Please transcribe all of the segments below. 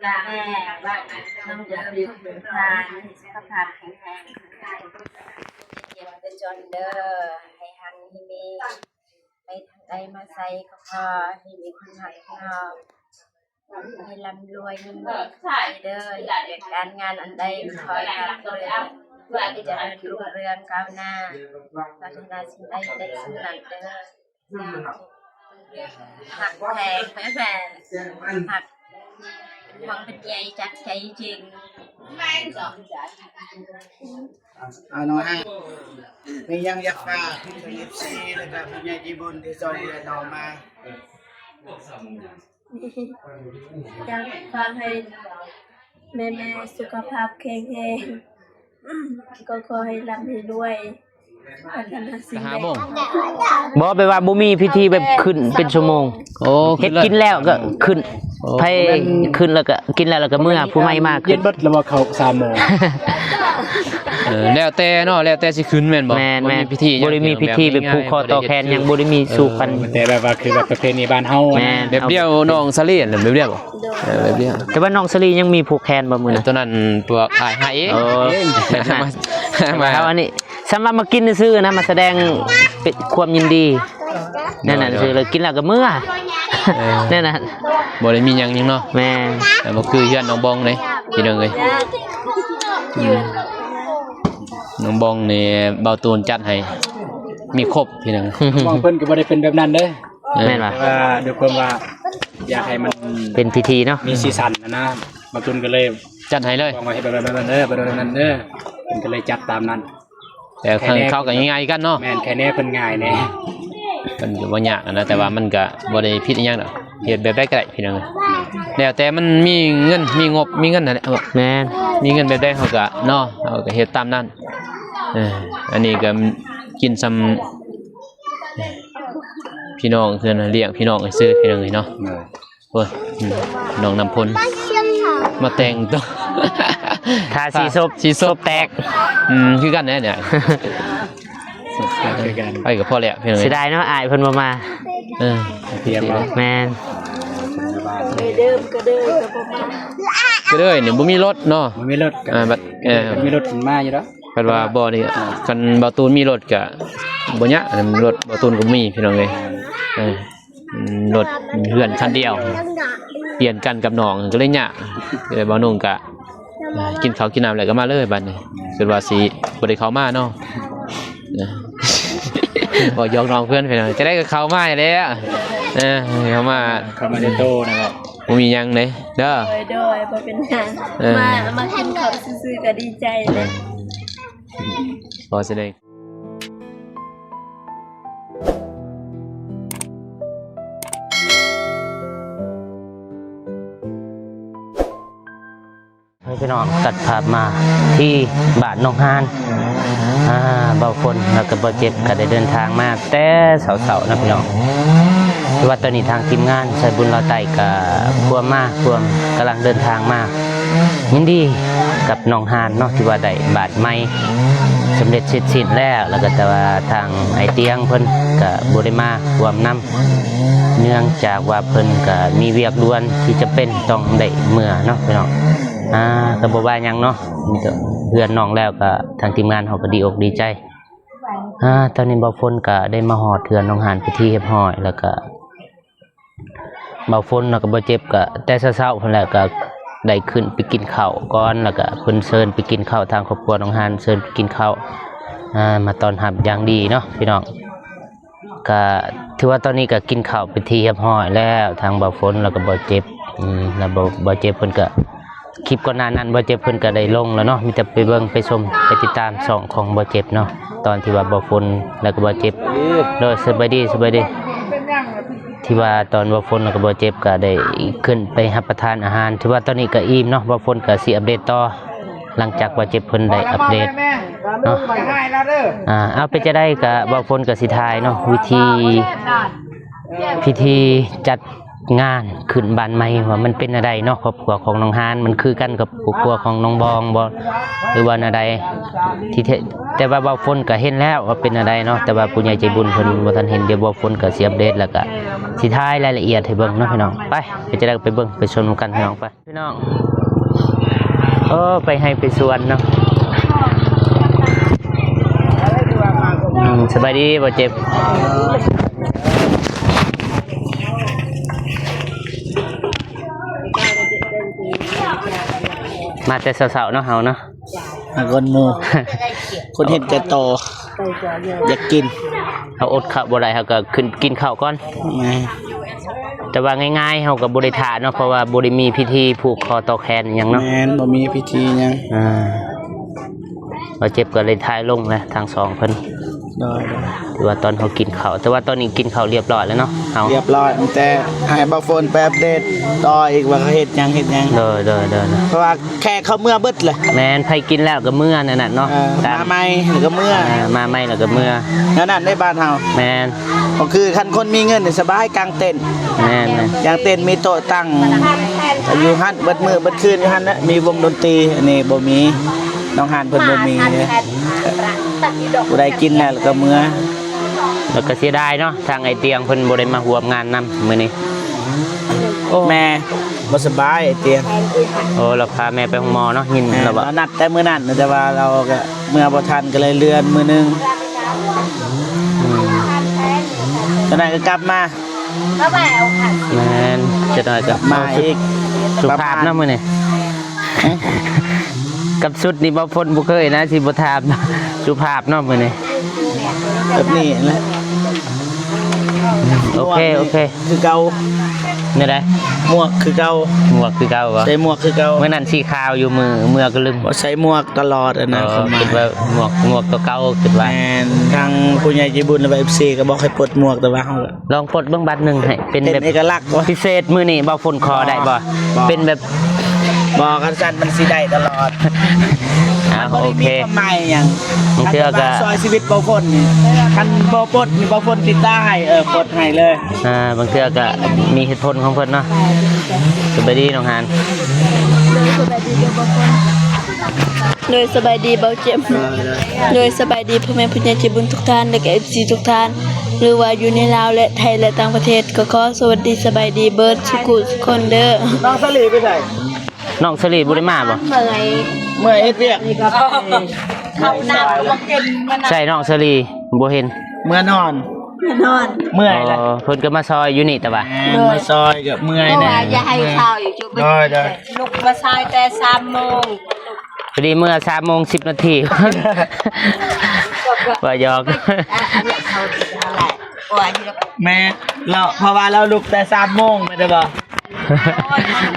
ແມ່ ວ່ານ້ອງເດີມທຸກໆທ່ານ ສຸຂະພາບແຂງແຮງ ເຈັບເປັນຈອນເດີ ໃຫ້ຮັ່ງໃຫ້ມີ ໄປທາງໃດມາໃສກໍຂໍໃຫ້ມີຄົນຮັກເຮົາ ໃຫ້ລ່ຳລວຍເງິນເດີ ວຽກການງານອັນໃດຂໍໃຫ້ລ່ຳລວຍ ໃຫ້ຈະເລີນຮຸ່ງເຮືອງກ້າວໜ້າ ປາດຖະໜາສິ່ງໃດໄດ້ສິ່ງນັ້ນເດີ. ຮັກແພງແມ່ໆ ຮັກຄວາມເປັນໃຫຍ່ຈາກໃຈຈິງ. ເອົາເນາະ ມີຫຍັງຢາກຝາກເອັຟຊີ ແລ້ວກະຜູ້ໃຫຍ່ໃຈບຸນທີ່ຊ່ວຍເຫຼືອນ້ອງມາ? ຢາກຝາກໃຫ້ແມ່ໆ ສຸຂະພາບແຂງແຮງ ກໍຂໍໃຫ້ລ່ຳໃຫ້ລວຍ ປາດຖະໜາສິ່ງໃດ ໄປຫາໂມງ ບໍ່ ແບບວ່າບໍ່ມີພິທີແບບຂຶ້ນເປັນຊົ່ວໂມງ. ໂອ້ ເຮັດກິນແລ້ວກໍຂຶ້ນ ໂອ້ ໃຜຂຶ້ນແລ້ວກໍກິນແລ້ວ ແລ້ວກໍເມືອ ຜູ້ໃໝ່ມາຂຶ້ນ ເຢັນເບິດແລ້ວບໍ່ ເຂົ້າສາມໂມງ. ເອີ ແລ້ວແຕ່ເນາະ ແລ້ວແຕ່ຊິຂຶ້ນແມ່ນບໍ່? ແມ່ນໆ ບໍ່ມີພິທີ ບໍ່ໄດ້ມີພິທີແບບຜູກຄໍຕໍ່ແຂນຫຍັງ ບໍ່ໄດ້ມີສູບກັນ ແຕ່ແບບວ່າຄືແບບປະເພນີບ້ານເຮົາ ແມ່ນ ແບບດຽວນ້ອງສາລີຫັ້ນ ແບບດຽວບໍ່? ເອີ ແບບດຽວ ແຕ່ວ່ານ້ອງສາລີຍັງມີຜູກແຂນບໍ່ມື້ນັ້ນ? ຕົວນັ້ນພວກອ້າຍຫາເອງ ເອີ ມາ ເອົາອັນນີ້ ສຳລັບມາກິນຊື່ໆນະ ມາສະແດງເປັນຄວາມຍິນດີ ແນວນັ້ນຊື່ ແລ້ວກິນແລ້ວກໍເມືອ ເອີ ແນວນັ້ນ ບໍ່ໄດ້ມີຫຍັງຫຍັງເນາະ. ແມ່ນ ແຕ່ບໍ່ຄືເຮືອນນ້ອງບອງເດ້ພີ່ນ້ອງເອີຍ ອືມ ນ້ອງບອງນີ້ບ່າວຕູນຈັດໃຫ້ມີຄົບພີ່ນ້ອງ. ນ້ອງບອງເພິ່ນກໍບໍ່ໄດ້ເປັນແບບນັ້ນເດ້ ເອີ ແມ່ນວ່າ ແຕ່ວ່າດ້ວຍຄວາມວ່າຢາກໃຫ້ມັນເປັນພິທີເນາະ ມີສີສັນນະ ບ່າວຕູນກໍເລີຍຈັດໃຫ້ເລີຍ ບອກວ່າເຮັດແບບນັ້ນເດີ ແບບນັ້ນເດີ ເພິ່ນກໍເລີຍຈັດຕາມນັ້ນ. ແຕ່ເຂົາກໍງ່າຍໆກັນເນາະ ແມ່ນ ແຄ່ແນ່ເພິ່ນງ່າຍແນ່ ເພິ່ນກໍບໍ່ຍາກນະ ແຕ່ວ່າມັນກໍບໍ່ໄດ້ຜິດອີ່ຫຍັງດອກ ເຮັດແບບໃດກໍໄດ້ພີ່ນ້ອງ ແລ້ວແຕ່ມັນມີເງິນ ມີງົບ ມີເງິນຫັ້ນແຫຼະ. ແມ່ນ ມີເງິນແບບໃດເຮົາກໍເນາະ ເຮົາກໍເຮັດຕາມນັ້ນ. ເອີ ອັນນີ້ກໍກິນສ່ຳພີ່ນ້ອງ ເພື່ອນລ້ຽງພີ່ນ້ອງຊື່ພີ່ນ້ອງເອີຍເນາະ. ໂອ້ຍ ອືມ ນ້ອງນ້ຳພົນມາແຕ່ງຕົວ ທາສີສົບ ສີສົບແຕກ ອືມ ຄືກັນແຫຼະເນຍ ຄືກັນ ໄປກໍພໍແລ້ວພີ່ນ້ອງ ເສຍດາຍເນາະ ອ້າຍເພິ່ນບໍ່ມາ. ເອີ ຕຽມເອົາ ແມ່ນ ເດີມກໍເດີ ກໍບໍ່ມາ ກໍເດີນີ້ບໍ່ມີລົດເນາະ ບໍ່ມີລົດ ອ່າ ບັດ ເອີ ມີລົດມາຢູ່ດອກ ຄັນວ່າບໍ່ນີ້ ຄັນບ່າວຕູນມີລົດກໍບໍ່ຍາກ ລົດບ່າວຕູນກໍມີພີ່ນ້ອງເອີຍ. ເອີ ອືມ ລົດເຮືອນຄັນດຽວ ປ່ຽນກັນກັບນ້ອງກໍເລີຍຍາກ. ເອີ ບ່າວນຸ່ງກະກິນເຂົ້າກິນນ້ຳແລ້ວກໍມາເລີຍບັດນີ້ ຄິດວ່າຊິບໍ່ໄດ້ເຂົ້າມາເນາະ. ເອີ ເວົ້າຢອກນ້ອງເພື່ອນໄປເນາະ ຈັ່ງໃດກໍເຂົ້າມາແລ້ວ. ເອີ ເຂົ້າມາ ເຂົ້າມາໃນໂຕນະ ບໍ່ມີຫຍັງເດ້ ເດີ ໂດຍ ໂດຍ ບໍ່ເປັນຫຍັງ ເອີ ມາ ມາກິນເຂົ້າຊື່ໆກໍດີໃຈແລ້ວ. ຂໍສະແດງ ໃຫ້ພີ່ນ້ອງຕັດພາບມາທີ່ບ້ານໜອງຫານ ອ່າ ບ່າວຝົນ ແລ້ວກໍບ່າວເຈັບ ກໍໄດ້ເດີນທາງມາແຕ່ເຊົ້າໆນະພີ່ນ້ອງ. ແຕ່ວ່າຕອນນີ້ທາງທີມງານສາຍບຸນລາວໃຕ້ກໍພວມມາ ພວມກຳລັງເດີນທາງມາ ຍິນດີກັບໜອງຫານເນາະ ທີ່ວ່າໄດ້ບາດໃໝ່ສຳເລັດເສັດສິ້ນແລ້ວ ແລ້ວກໍແຕ່ວ່າທາງອ້າຍຕຽງເພິ່ນກໍບໍ່ໄດ້ມາຮ່ວມນຳ ເນື່ອງຈາກວ່າເພິ່ນກໍມີວຽກດ່ວນທີ່ຈຳເປັນຕ້ອງໄດ້ເມືອເນາະພີ່ນ້ອງ. ອ່າ ກໍບໍ່ວ່າຫຍັງເນາະ ມີແຕ່ເຮືອນນ້ອງແລ້ວກໍທາງທີມງານເຮົາກໍດີອົກດີໃຈ. ອ່າ ຕອນນີ້ບ່າວຝົນກໍໄດ້ມາຮອດເຮືອນໜອງຫານເປັນທີ່ຮຽບຮ້ອຍ ແລ້ວກໍ ບ່າວຝົນ ແລ້ວກໍບ່າວເຈັບ ກໍແຕ່ເຊົ້າໆພຸ້ນແຫຼະ ກໍໄດ້ຂຶ້ນໄປກິນເຂົ້າກ່ອນ ແລ້ວກໍເພິ່ນເຊີນໄປກິນເຂົ້າ ທາງຄອບຄົວໜອງຫານເຊີນໄປກິນເຂົ້າ ອ່າ ມາຕ້ອນຮັບຢ່າງດີເນາະພີ່ນ້ອງ. ກໍຖືວ່າຕອນນີ້ກໍກິນເຂົ້າເປັນທີ່ຮຽບຮ້ອຍແລ້ວ ທາງບ່າວຝົນ ແລ້ວກໍບ່າວເຈັບ ອືມ ແລ້ວບ່າວ ບ່າວເຈັບເພິ່ນກໍ ຄລິບກ່ອນໜ້ານັ້ນ ບ່າວເຈັບເພິ່ນກໍໄດ້ລົງແລ້ວເນາະ ມີແຕ່ໄປເບິ່ງໄປຊົມໄປຕິດຕາມຊ່ອງຂອງບ່າວເຈັບເນາະ ຕອນທີ່ວ່າບ່າວຝົນ ແລ້ວກໍບ່າວເຈັບ ໂດຍ ສະບາຍດີ ສະບາຍດີ ທີ່ວ່າຕອນບ່າວຝົນ ແລ້ວກໍບ່າວເຈັບກໍໄດ້ຂຶ້ນໄປຮັບປະທານອາຫານ ຖືວ່າຕອນນີ້ກໍອີ່ມເນາະ ບ່າວຝົນກໍຊິອັບເດດຕໍ່ ຫຼັງຈາກບ່າວເຈັບເພິ່ນໄດ້ອັບເດດເນາະ. ອ່າ ເອົາ ເປັນຈັ່ງໃດກໍບ່າວຝົນກໍຊິຖ່າຍເນາະ ວິທີ ພິທີຈັດ ງານຂຶ້ນບ້ານໃໝ່ ວ່າມັນເປັນແນວໃດເນາະ ຄອບຄົວຂອງນ້ອງຮານ ມັນຄືກັນກັບຄອບຄົວຂອງນ້ອງບອງບໍ່ ຫຼືວ່າແນວໃດ ທີ່ແທ້ ແຕ່ວ່າເວົ້າຝົນກໍເຫັນແລ້ວວ່າເປັນແນວໃດເນາະ ແຕ່ວ່າຜູ້ໃຫຍ່ໃຈບຸນເພິ່ນບໍ່ທັນເຫັນ ດຽວເວົ້າຝົນກໍຊິອັບເດດ ແລ້ວກໍຊິຖ່າຍລາຍລະອຽດໃຫ້ເບິ່ງເນາະພີ່ນ້ອງ. ໄປ ໄປ ຈະໄດ້ໄປເບິ່ງ ໄປຊົມນຳກັນພີ່ນ້ອງ ໄປ. ພີ່ນ້ອງ ເອີ ໄປໄຮ່ໄປສວນເນາະ. ອືມ ສະບາຍດີ ບໍ່ເຈັບ ມາແຕ່ເຊົ້າໆເນາະ ເຮົາເນາະ. ຫາກ່ອນໝູ່ ຄົນເຮັດແຕ່ຕໍ່ ຢາກກິນ ເຮົາອົດເຂົ້າບໍ່ໄດ້ ເຮົາກໍຂຶ້ນກິນເຂົ້າກ່ອນ. ແມ່ນ ແຕ່ວ່າງ່າຍໆ ເຮົາກໍບໍ່ໄດ້ຖ້າເນາະ ເພາະວ່າບໍ່ໄດ້ມີພິທີຜູກຄໍຕໍ່ແຂນອີ່ຫຍັງເນາະ. ແມ່ນ ບໍ່ມີພິທີຫຍັງ. ອ່າ ບ່າວເຈັບກໍໄດ້ຖ່າຍລົງແລ້ວ ທັງສອງເພິ່ນ. ໂດຍ ໂດຍ ຖືວ່າຕອນເຮົາກິນເຂົ້າ ແຕ່ວ່າຕອນນີ້ກິນເຂົ້າລຽບຮ້ອຍແລ້ວເນາະ ເຮົາ ລຽບຮ້ອຍ ຕັ້ງແຕ່ໃຫ້ບ່າວຝົນໄປອັບເດດຕໍ່ອີກວ່າເຂົາເຮັດຫຍັງ ເຮັດຫຍັງ. ໂດຍ ໂດຍ ໂດຍ ໂດຍ ເພາະວ່າ ແຂກເຂົາເມືອເບິດແຫຼະ. ແມ່ນ ໃຜກິນແລ້ວກໍເມືອນັ້ນນະເນາະ. ເອີ ຕາມ ມາໃໝ່ແລ້ວກໍເມືອ. ເອີ ມາໃໝ່ແລ້ວກໍເມືອ ແນວນັ້ນໃນບ້ານເຮົາ. ແມ່ນ ກໍຄືຄັນຄົນມີເງິນນີ້ສະບາຍ ກາງເຕັນ. ແມ່ນໆ ກາງເຕັນ ມີໂຕະຕັ້ງ ຢູ່ຫັ້ນເບິດມື້ເບິດຄືນ ຢູ່ຫັ້ນແຫຼະ ມີວົງດົນຕີ. ອັນນີ້ບໍ່ມີ ນ້ອງຮານເພິ່ນບໍ່ມີເດ້. ຜູ້ໃດກິນແລ້ວກໍເມືອ. ແລ້ວກໍເສຍດາຍເນາະ ທາງອ້າຍຕຽງເພິ່ນບໍ່ໄດ້ມາຮ່ວມງານນຳມື້ນີ້. ໂອ້ ແມ່ບໍ່ສະບາຍ ອ້າຍຕຽງ. ໂອ້ ລາວພາແມ່ໄປໂຮງໝໍເນາະ ຍິນ ແມ່ ລາວວ່າ ລາວນັດແຕ່ມື້ນັ້ນ ແຕ່ວ່າລາວກໍເມືອບໍ່ທັນ ກໍເລີຍເລື່ອນມື້ໜຶ່ງ. ອືມ ຈັ່ງໃດກໍກັບມາ. ແມ່ນ ຈັກໜ້ອຍກໍມາອີກ. ສຸພາບເນາະມື້ນີ້ ກັບຊຸດນີ້ບໍ່ພົ້ນບໍ່ເຄີຍນະ ຊິບໍ່ຖາມ. ສຸພາບເນາະມື້ນີ້ ແບບນີ້ແຫຼະ. ໂອເຄ ໂອເຄ ຄືເກົ່າ. ແນວໃດ? ໝວກຄືເກົ່າ. ໝວກຄືເກົ່າບໍ່? ໃສ່ໝວກຄືເກົ່າ. ມື້ນັ້ນສີຂາວຢູ່ ມື້ເມືອກໍລືມ. ບໍ່ໃສ່ໝວກຕະຫຼອດ ອັນນັ້ນ ເອີ ຄວາມໝາຍ ຄິດວ່າໝວກ ໝວກຕົວເກົ່າ ຄິດວ່າ. ແມ່ນ ທາງຜູ້ໃຫຍ່ໃຈບຸນ ຫຼືວ່າ ເອັຟຊີ ກໍບອກໃຫ້ປົດໝວກ ແຕ່ວ່າເຮົາ ລອງປົດເບິ່ງບາດໜຶ່ງ ໃຫ້ເປັນແບບ ເປັນເອກະລັກ ພິເສດມື້ນີ້ ບ່າວຝົນຂໍໄດ້ບໍ່? ບໍ່ ເປັນແບບ ບໍ່ ຄັນຊັ້ນມັນຊິໄດ້ຕະຫຼອດ. ອ່າ ໂອເຄ ບໍ່ໄດ້ມີຄວາມໝາຍຫຍັງ. ບາງເທື່ອກໍຊ່ອຍຊີວິດບ່າວຝົນນີ້ ຄັນບໍ່ປົດນີ້ ບ່າວຝົນຕິດຕາໃຫ້ ເອີ ປົດໃຫ້ເລີຍ. ອ່າ ບາງເທື່ອກໍມີເຫດຜົນຂອງເພິ່ນເນາະ. ສະບາຍດີນ້ອງຮານ. ໂດຍ ສະບາຍດີເດີບ່າວຝົນ. ໂດຍ ສະບາຍດີບ່າວເຈັບ. ໂດຍ ສະບາຍດີພໍ່ແມ່ຜູ້ໃຫຍ່ໃຈບຸນທຸກທ່ານ ແລະກໍ ເອັຟຊີ ທຸກທ່ານ ຫຼືວ່າຢູ່ໃນລາວ ແລະ ໄທ ແລະ ຕ່າງປະເທດ ກໍຂໍສະຫວັດດີສະບາຍດີເບິດສູ່ຜູ້ສູ່ຄົນເດີ. ນ້ອງສາລີໄປໃສ? ນ້ອງສາລີບໍ່ໄດ້ມາບໍ່? ເມື່ອຍ ເມື່ອຍເຮັດວຽກ. ເຂົ້ານ້ຳມາກິນ. ໃສນ້ອງສາລີ? ບໍ່ເຫັນ. ເມື່ອນອນ. ເມື່ອນອນ. ເມື່ອຍແຫຼະ. ອໍ ເພິ່ນກໍມາຊ່ອຍຢູ່ນີ້ແຕ່ວ່າ. ແມ່ນ ມາຊ່ອຍກໍເມື່ອຍແດ່. ເພາະວ່າຢ່າໃຫ້ເຊົ້າອີກ. ໂດຍ ໂດຍ. ລຸກມາຊ່ອຍແຕ່ສາມໂມງ. ພໍດີເມື່ອສາມໂມງສິບນາທີ. ວ່າຫຍອກ. ແມ່ນ ລາວ ເພາະວ່າລາວລຸກແຕ່ສາມໂມງ ແມ່ນບໍ່?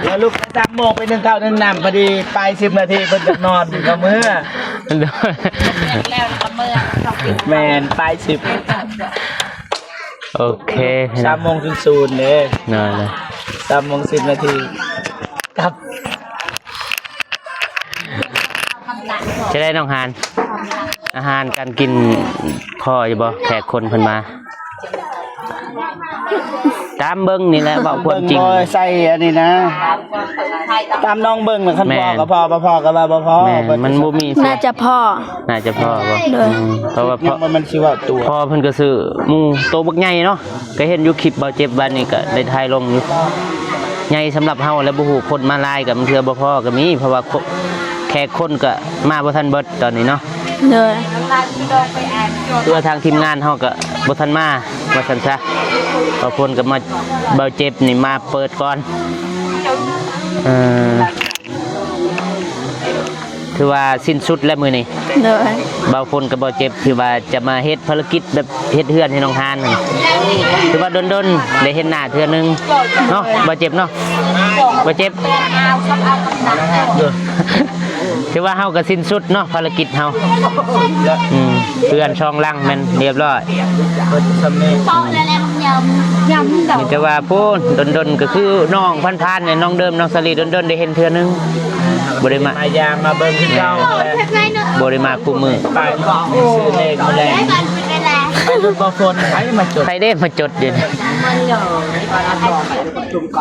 ລາວລຸກແຕ່ສາມໂມງໄປໜຶ້ງເຂົ້າໜຶ້ງນ້ຳ ພໍດີໄປສິບນາທີ ເພິ່ນກໍນອນ ກໍເມື່ອ. ແມ່ນ ໄປສິບ. ໂອເຄ ສາມໂມງສູນເດ້. ນອນເລີຍ ສາມໂມງສິບນາທີ ກັບ. ຈະໄດ້ນ້ອງຮານ ອາຫານການກິນພໍຢູ່ບໍ່? ແຂກຄົນເພິ່ນມາ ຕາມເບິ່ງນີ້ແຫຼະ ເວົ້າຄວາມຈິງ. ເບິ່ງບໍ່ໃສ່ອັນນີ້ນະ ຕາມນ້ອງເບິ່ງນະ. ຄັນພໍກໍພໍ ບໍ່ພໍກໍວ່າບໍ່ພໍ. ແມ່ນ ມັນບໍ່ມີ ໜ້າຈະພໍ. ໜ້າຈະພໍບໍ່? ໂດຍ. ອືມ ເພາະວ່າ ຍັງບໍ່ແມ່ນຊິເວົ້າຕົວ ພໍ່ເພິ່ນກໍຊື້ໝູໂຕບັກໃຫຍ່ເນາະ. ກໍເຫັນຢູ່ຄລິບບ່າວເຈັບວານນີ້ ກໍໄດ້ຖ່າຍລົງຢູ່ ໃຫຍ່ສຳລັບເຮົາ ແລະ ບໍ່ຮູ້ຄົນມາຫຼາຍ ກໍບາງເທື່ອບໍ່ພໍກໍມີ ເພາະວ່າຄົນ ແຂກຄົນກໍມາບໍ່ທັນເບິດຕອນນີ້ເນາະ. ໂດຍ. ຄືວ່າທາງທີມງານເຮົາກໍບໍ່ທັນມາ ວ່າຊັ້ນຊະ ບ່າວຝົນກໍມາ ບ່າວເຈັບນີ້ມາເປີດກ່ອນ. ເອີ ຖືວ່າສິ້ນສຸດແລ້ວມື້ນີ້. ໂດຍ. ບ່າວຝົນກັບບ່າວເຈັບ ຖືວ່າຈະມາເຮັດພາລະກິດແບບເຮັດເຮືອນໃຫ້ນ້ອງຮານນັ້ນ ຖືວ່າດົນໆ ໄດ້ເຫັນໜ້າເທື່ອໜຶ່ງເນາະ ບ່າວເຈັບເນາະ ບ່າວເຈັບ. ຖືວ່າເຮົາກໍສິ້ນສຸດເນາະ ພາລະກິດເຮົາ. ອືມ ເຮືອນສອງຫຼັງແມ່ນຮຽບຮ້ອຍ. ມີແຕ່ວ່າພຸ້ນດົນໆ ກໍຄືນ້ອງຜ່ານໆ ນ້ອງເດີມ ນ້ອງສາລີ ດົນໆ ໄດ້ເຫັນເທື່ອໜຶ່ງ. ບໍ່ໄດ້ມາ ມາຢາມມາເບິ່ງຄືເກົ່າ. ບໍ່ໄດ້ມາຄູ່ມື້. ໄປຊື້ເລກມື້ແລງ. ໄປລົດບໍ່ຝົນ ໃຜມາຈົດ ໃຜເດ້ມາຈົດຢູ່ນີ້?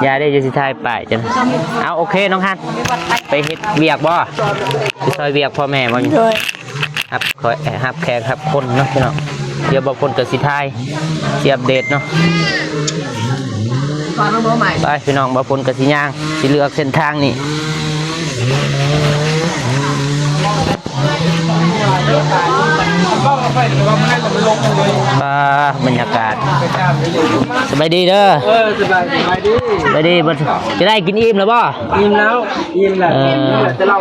ຢ່າເດ້ ຢ່າຊິຖ່າຍປ້າຍຈັ່ງ. ເອົາ ໂອເຄ ນ້ອງຮັກ ໄປເຮັດວຽກບໍ່? ໄປຊ່ອຍວຽກພໍ່ແມ່ບໍ່? ໂດຍ. ຮັບ ຂ້ອຍ ຮັບແຂກຮັບຄົນເນາະພີ່ນ້ອງ. ດຽວບ່າວພົນກໍຊິຖ່າຍ ຊິອັບເດດເນາະ. ໄປພີ່ນ້ອງ ບ່າວພົນກໍຊິຍ່າງ ຊິເລືອກເສັ້ນທາງນີ້. ອ່າ ບັນຍາກາດ. ສະບາຍດີເດີ. ເອີ ສະບາຍ ສະບາຍດີ ສະບາຍດີ. ເບິດ ຈະໄດ້ກິນອີ່ມແລ້ວບໍ່? ອີ່ມແລ້ວ ອີ່ມແລ້ວ. ເອີ ແຕ່ເຫຼົ້າ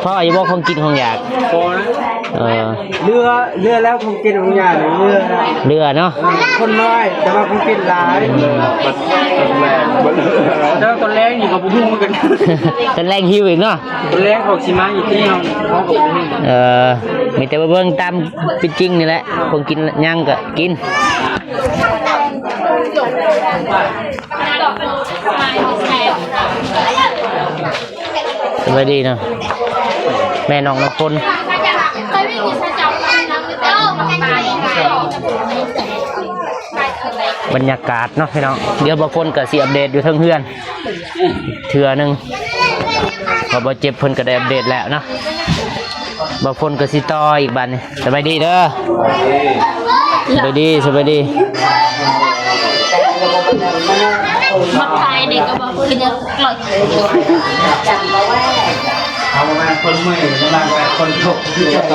ພໍຢູ່ບໍ່ ຂອງກິນຂອງຢາກ? ພໍນະ. ເອີ ເຫຼືອ ເຫຼືອແລ້ວ ຂອງກິນຂອງຢາກເຫຼືອ ເຫຼືອເນາະ. ເອີ ຄົນນ້ອຍ ແຕ່ວ່າຂອງກິນຫຼາຍ. ແຕ່ວ່າຕອນແລງນີ້ກໍບໍ່ຮູ້ຄືກັນ ຕອນແລງຫິວອີກເນາະ. ຕອນແລງເຂົາຊິມາອີກທີ່ເຮົາ ເຮົາກໍບໍ່ຮູ້. ເອີ ມີແຕ່ວ່າເບິ່ງຕາມເປັນຈິງນີ້ແຫຼະ ຂອງກິນຫຍັງກໍກິນ. ສະບາຍດີເນາະ ແມ່ນ້ອງນ້ຳຝົນ. ບັນຍາກາດເນາະພີ່ນ້ອງ ດຽວບ່າວພົນກໍຊິອັບເດດຢູ່ເທິງເຮືອນ ເທື່ອໜຶ່ງ ເພາະບ່າວເຈັບເພິ່ນກໍໄດ້ອັບເດດແລ້ວເນາະ. ບ່າວພົນກໍຊິຕໍ່ອີກບາດນີ້. ສະບາຍດີເດີ. ສະບາຍດີ ສະບາຍດີ. ມັກຖ່າຍເດັກກໍບອກຄືຍັງກະລ່ອຍ. ເອົາມາຄົນເມື່ອຍ ມາແບບຄົນທຸກ ຄືຈະໂຕ.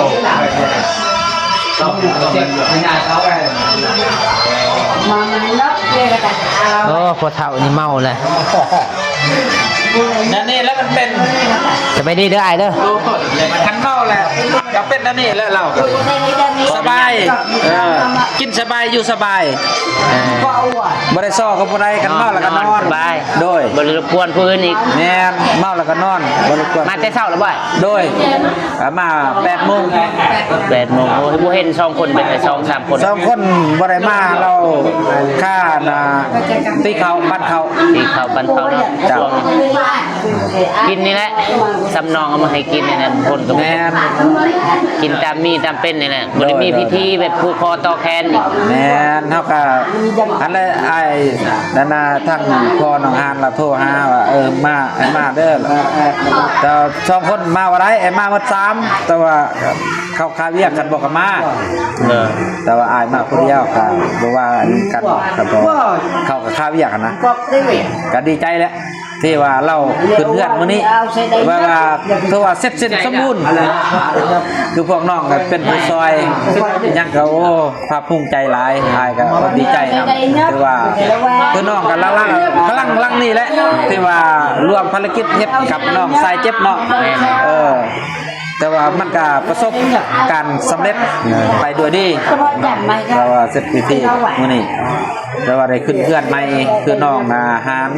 ໂອ້ ພໍ່ເຖົ້ານີ້ເມົາແລ້ວ. ແນວນີ້ແລ້ວມັນເປັນ. ສະບາຍດີເດີອ້າຍເດີ. ຄັນເມົາແລ້ວກໍເປັນແນວນີ້ແຫຼະລາວ. ສະບາຍ ເອີ ກິນສະບາຍ ຢູ່ສະບາຍ. ເອີ ບໍ່ໄດ້ສໍ້ກັບຜູ້ໃດ ຄັນເມົາແລ້ວກໍນອນ. ສະບາຍ ໂດຍ ບໍ່ໄດ້ລົບກວນຜູ້ອື່ນອີກ. ແມ່ນ ເມົາແລ້ວກໍນອນ ບໍ່ລົບກວນ. ມາແຕ່ເຊົ້າແລ້ວບໍ່? ໂດຍ ອ່າ ມາແປດໂມງ. ແປດໂມງ. ໂອ້ຍ ບໍ່ເຫັນສອງຄົນ ເປັນໄປສອງສາມຄົນ. ສອງຄົນບໍ່ໄດ້ມາ ລາວຄານະ ຕີເຂົ້າ ປັ້ນເຂົ້າ. ຕີເຂົ້າ ປັ້ນເຂົ້າເນາະ. ເຈົ້າ ຊ່ວງກິນນີ້ແຫຼະ ສ່ຳນ້ອງເອົາມາໃຫ້ກິນນີ້ແຫຼະ. ຄົນກໍ ແມ່ນ ກິນຕາມມີຕາມເປັນນີ້ແຫຼະ. ບໍ່ໄດ້ມີພິທີແບບຜູກຄໍຕໍ່ແຂນ. ແມ່ນ ເຮົາກໍ ອັນແລະ ອ້າຍ ນັ້ນນະ ທາງພໍ່ນ້ອງຮານລະໂທຫາວ່າ ເອີ ມາ ໃຫ້ມາເດີ. ແຕ່ສອງຄົນມາບໍ່ໄດ້ ອ້າຍມາໝົດສາມ ແຕ່ວ່າເຂົາຄາວຽກ ຄັນບໍ່ກໍມາ. ເອີ ແຕ່ວ່າອ້າຍມາຜູ້ດຽວກໍບໍ່ວ່າກັນ ຄັນບໍ່ ເຂົາກໍຄາວຽກຫັ້ນນະ. ກໍດີໃຈແຫຼະ ທີ່ວ່າລາວຂຶ້ນເຮືອນມື້ນີ້ ແບບວ່າຖືວ່າເສັດສິ້ນສົມບູນ. ຄືພວກນ້ອງກໍເປັນຜູ້ຊ່ອຍຫຍັງກໍ ໂອ້ ພາກພູມໃຈຫຼາຍ. ອ້າຍກໍດີໃຈນຳ ຖືວ່າຄືນ້ອງກໍຫຼັງໆ ກຳລັງຫຼັງນີ້ແຫຼະ ທີ່ວ່າລວມພາລະກິດເຮັດກັບນ້ອງຊາຍເຈັບເນາະ. ເອີ ແຕ່ວ່າມັນກໍປະສົບການສຳເລັດໄປດ້ວຍດີ. ແຕ່ວ່າເສັດພິທີມື້ນີ້ ແຕ່ວ່າໄດ້ຂຶ້ນເຮືອນໃໝ່ ຄືນ້ອງອາຫານ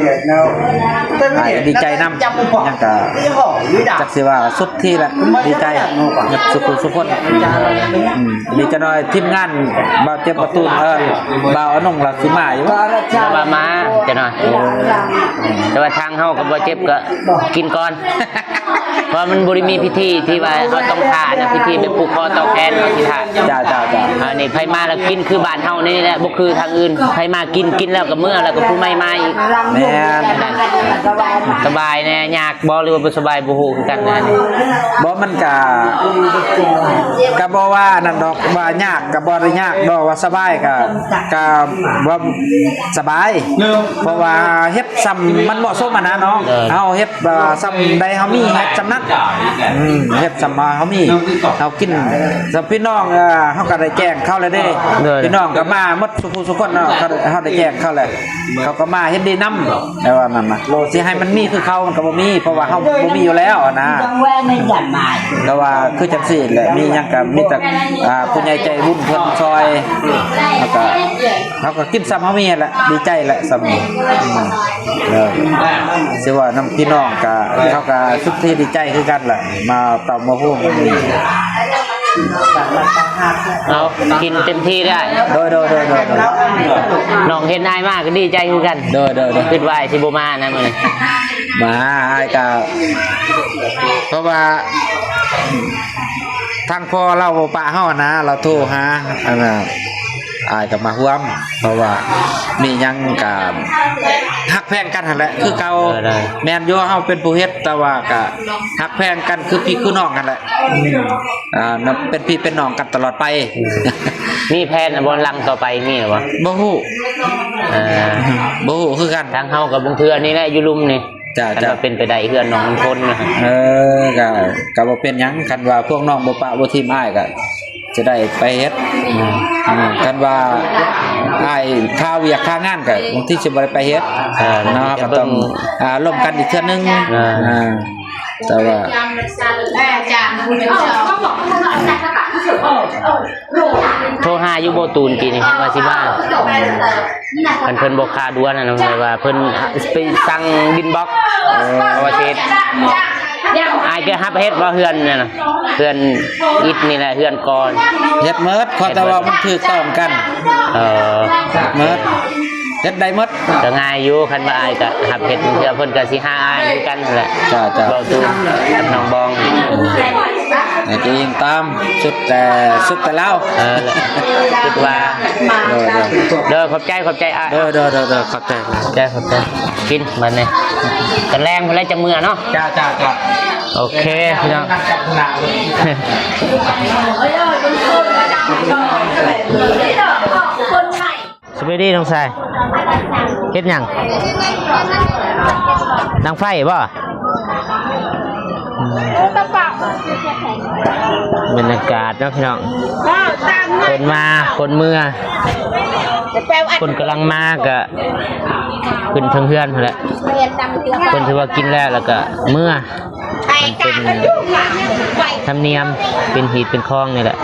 ອ້າຍກໍດີໃຈນຳ. ຫຍັງກໍຈັກຊິວ່າ ສຸດທີ່ລະ ດີໃຈ ສຸດຜູ້ສຸດຄົນ. ອືມ ດີຈັກໜ້ອຍ ທີມງານບ່າວເຈັບປະຕູນ ເອີ ບ່າວອະນົງລາວຊິມາຢູ່ບໍ່? ວ່າມາຈັກໜ້ອຍ. ໂອ້ ແຕ່ວ່າທາງເຮົາກັບບ່າວເຈັບກໍກິນກ່ອນ ເພາະມັນບໍ່ໄດ້ມີພິທີທີ່ວ່າເຮົາຕ້ອງຖ້ານະ ພິທີແບບຜູກຄໍຕໍ່ແຂນເຮົາຊິຖ້າ. ເຈົ້າ ເຈົ້າ ເຈົ້າ. ອັນນີ້ໃຜມາແລ້ວກິນຄືບ້ານເຮົານີ້ແຫຼະ ບໍ່ຄືທາງອື່ນ. ໃຜມາກິນ ກິນແລ້ວກໍເມືອ ແລ້ວກໍຜູ້ໃໝ່ມາອີກ. ແມ່ນ ສະບາຍແດ່ ຍາກບໍ່ ຫຼືວ່າບໍ່ສະບາຍ ບໍ່ຮູ້ຄືກັນນະ. ບໍ່ ມັນກະ ກະບໍ່ວ່າອັນນັ້ນດອກ ວ່າຍາກກະບໍ່ໄດ້ຍາກດອກ ວ່າສະບາຍກະ ກະວ່າສະບາຍ ເພາະວ່າເຮັດສ່ຳມັນເໝາະສົມຫັ້ນນະເນາະ. ເອີ ເຮົາເຮັດ ວ່າສ່ຳໃດເຮົາມີເຮັດສ່ຳນັ້ນ. ອືມ ເຮັດສ່ຳເຮົາມີ ເຮົາກິນ. ສ່ຳພີ່ນ້ອງ ເອີ ເຮົາກໍໄດ້ແຈ້ງເຂົາແລ້ວເດ້. ໂດຍ ພີ່ນ້ອງກໍມາໝົດສູ່ຜູ້ສູ່ຄົນເນາະ ເຮົາໄດ້ແຈ້ງເຂົາແລ້ວ ເຂົາກໍມາເຫັນດີນຳ. ແຕ່ວ່ານັ້ນນະ ຊິໃຫ້ມັນມີຄືເຂົາມັນກໍບໍ່ມີ ເພາະວ່າເຮົາບໍ່ມີຢູ່ແລ້ວນະ. ແຕ່ວ່າຄືຈັ່ງຊີ້ແຫຼະ ມີຫຍັງກໍມີແຕ່ ອ່າ ຜູ້ໃຫຍ່ໃຈບຸນເພິ່ນຊ່ອຍ ແລ້ວກໍ ເຮົາກໍກິນສ່ຳເຮົາມີແຫຼະ ດີໃຈແຫຼະສ່ຳນີ້. ອືມ ເອີ ຊິເວົ້ານຳພີ່ນ້ອງກະ ເຂົາກະສຸດທີ່ດີໃຈຄືກັນແຫຼະ ມາຕຳບັກຫຸ່ງນີ້. ເອົາ ກິນເຕັມທີ່ໄດ້. ໂດຍ ໂດຍ ໂດຍ ໂດຍ ໂດຍ. ນ້ອງເຫັນອ້າຍມາກໍດີໃຈຄືກັນ. ໂດຍ ໂດຍ ໂດຍ. ຄິດວ່າອ້າຍຊິບໍ່ມານະມື້ນີ້. ມາ ອ້າຍກະ ເພາະວ່າ ທາງພໍ່ລາວບໍ່ປະເຮົານະ ລາວໂທຫາ ອັນນ່າ ອ້າຍກໍມາຮ່ວມ ເພາະວ່າມີຫຍັງກໍຮັກແພງກັນຫັ້ນແຫຼະ ຄືເກົ່າ. ເອີ ແມ່ນຢູ່ ເຮົາເປັນຜູ້ເຮັດ ແຕ່ວ່າກໍຮັກແພງກັນຄືພີ່ຄືນ້ອງຫັ້ນແຫຼະ. ອືມ ອ່າ ເປັນພີ່ເປັນນ້ອງກັນຕະຫຼອດໄປ. ອືມ ມີແຜນບໍ່ຫຼັງຕໍ່ໄປ ມີບໍ່? ບໍ່ຮູ້ ເອີ ບໍ່ຮູ້ຄືກັນ. ທາງເຮົາກໍບາງເທື່ອນີ້ແຫຼະ ຢູ່ລຸ່ມນີ້ ເຈົ້າ ຄັນວ່າເປັນໄປໄດ້ເຮືອນນ້ອງນ້ຳຝົນນະ. ເອີ ກະ ກະບໍ່ເປັນຫຍັງ ຄັນວ່າພວກນ້ອງບໍ່ປະບໍ່ຖິ້ມອ້າຍ ກະຈະໄດ້ໄປເຮັດ. ອືມ ຄັນວ່າອ້າຍຄາວຽກຄາງານ ກະບາງທີຊິບໍ່ໄດ້ໄປເຮັດ. ເອີ ເນາະ ກະຕ້ອງ ອ່າ ລົມກັນອີກເທື່ອໜຶ່ງ. ເອີ ອ່າ ແຕ່ວ່າ ໂທຫາຢູ່ບໍ່ຕູນ ປີນີ້ວ່າຊິມາ. ຄັນເພິ່ນບໍ່ຄາດວນນະ ແບບວ່າເພິ່ນໄປສັ່ງດິນບລັອກ ເອີ ເພາະວ່າຊິເຮັດ ອ້າຍກໍຮັບເຮັດບໍ່ ເຮືອນນັ້ນນະ ເຮືອນອິດນີ້ແຫຼະ ເຮືອນກໍ ເຮັດໝົດ ຂໍແຕ່ວ່າມັນຖືກຕ້ອງກັນ. ເອີ ເຮັດໝົດ ເຮັດໄດ້ໝົດ ກໍງ່າຍຢູ່. ຄັນວ່າອ້າຍກໍຮັບເຮັດ ເທື່ອເພິ່ນກໍຊິຫາອ້າຍຄືກັນຫັ້ນແຫຼະ. ເຈົ້າ ເຈົ້າ ເວົ້າສູ່ກັບນ້ອງບອງ ໃຫ້ໄປອີງຕາມ ສຸດແຕ່ ສຸດແຕ່ລາວ. ເອີ ຄິດວ່າ ໂດຍ ໂດຍ ໂດຍ ຂອບໃຈ ຂອບໃຈອ້າຍ. ໂດຍ ໂດຍ ໂດຍ ໂດຍ ຂອບໃຈ ຂອບໃຈ ຂອບໃຈ. ກິນບັດນີ້ ຕອນແລງພຸ້ນແຫຼະ ຈັກມື້ເນາະ. ເຈົ້າ ເຈົ້າ ເຈົ້າ. ໂອເຄ ພີ່ນ້ອງ ສະບາຍດີນ້ອງຊາຍ. ເຮັດຫຍັງ? ດັງໄຟບໍ່? ອືມ ບັນຍາກາດເນາະພີ່ນ້ອງ ຄົນມາຄົນເມືອ ຄົນກຳລັງມາກະຂຶ້ນເທິງເຮືອນພຸ້ນແຫຼະ. ເພິ່ນຖືວ່າກິນແລ້ວ ແລ້ວກະເມືອ ມັນເປັນທຳນຽມ ເປັນຮີດເປັນຄອງນີ້ແຫຼະ.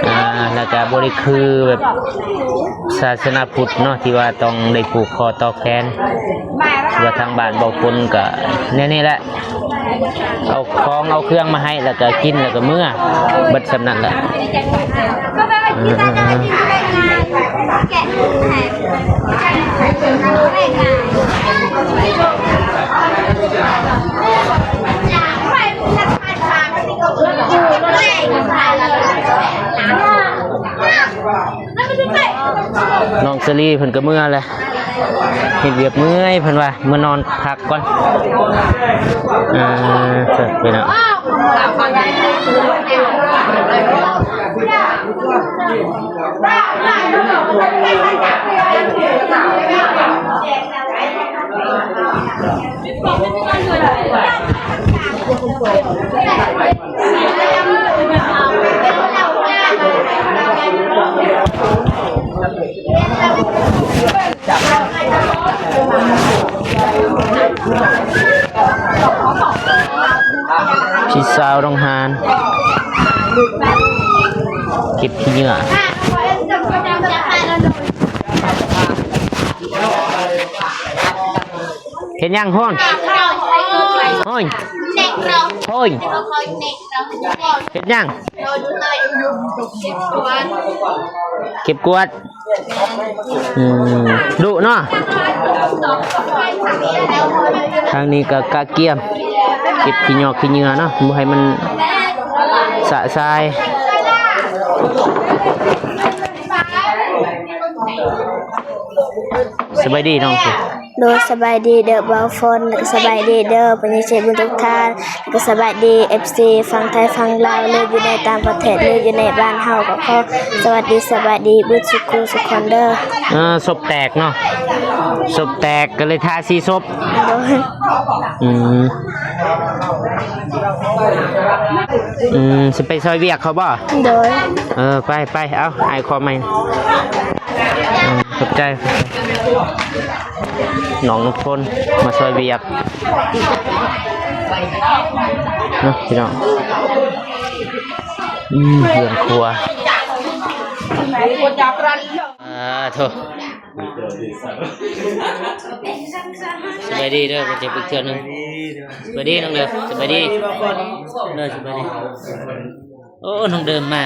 ອ່າ ແລ້ວກະບໍ່ໄດ້ຄືແບບສາສະໜາພຸດເນາະ ທີ່ວ່າຕ້ອງໄດ້ຜູກຄໍຕໍ່ແຂນ ທີ່ວ່າທາງບ້ານເວົ້າຄົນກະແນວນີ້ແຫຼະ. ເອົາຂອງເອົາເຄື່ອງມາໃຫ້ ແລ້ວກໍກິນ ແລ້ວກໍເມືອ ເບິດສ່ຳນັ້ນແຫຼະ. ເອີ ເອີ ເອີ ນ້ອງສາລີເພິ່ນກໍເມືອແຫຼະ. ເຮັດວຽກເມື່ອຍ ເພິ່ນວ່າ ເມືອນອນພັກກ່ອນ. ເອີ ເຊີນໄປເນາະ. ພີ່ສາວໂຮງງານ ເກັບຂີ້ເຫຍື້ອ. ເຮັດຫຍັງໂຮນ? ໂຮນ ໂຮນ ເຮັດຫຍັງ? ເກັບກວາດ. ອືມ ດຸເນາະ. ທາງນີ້ກໍກະກຽມ ເກັບຂີ້ຫຍອກຂີ້ເຫຍື້ອເນາະ ບໍ່ໃຫ້ມັນຊະຊາຍ. ສະບາຍດີນ້ອງ. ໂດຍ ສະບາຍດີເດີບ່າວຝົນ ແລ້ວກໍສະບາຍດີເດີພໍ່ໃຫຍ່ໃຈບຸນທຸກທ່ານ ແລ້ວກໍສະບາຍດີເອັຟຊີຝັ່ງໄທຝັ່ງລາວ ຫຼືຢູ່ໃນຕ່າງປະເທດ ຫຼືຢູ່ໃນບ້ານເຮົາ ກໍຂໍສະຫວັດດີສະບາຍດີເບິດສຸຂູສຸຂອນເດີ. ເອີ ສົບແຕກເນາະ ສົບແຕກກໍເລີຍທາສີສົບ. ໂດຍ. ອືມ ອືມ ຊິໄປຊ່ອຍວຽກເຂົາບໍ່? ໂດຍ. ເອີ ໄປ ໄປ ເອົາ ອ້າຍຂໍໃໝ່. ອືມ ຂອບໃຈ ນ້ອງນ້ຳຝົນມາຊ່ອຍວຽກເນາະ ພີ່ນ້ອງ. ອືມ ເຮືອນຄົວ ອ່າ ໂທ ສະບາຍດີເດີ ມາເຈັບອີກເທື່ອໜຶ່ງ. ສະບາຍດີນ້ອງເດີ ສະບາຍດີ. ໂດຍ ສະບາຍດີ. ໂອ້ ນ້ອງເດີມມາ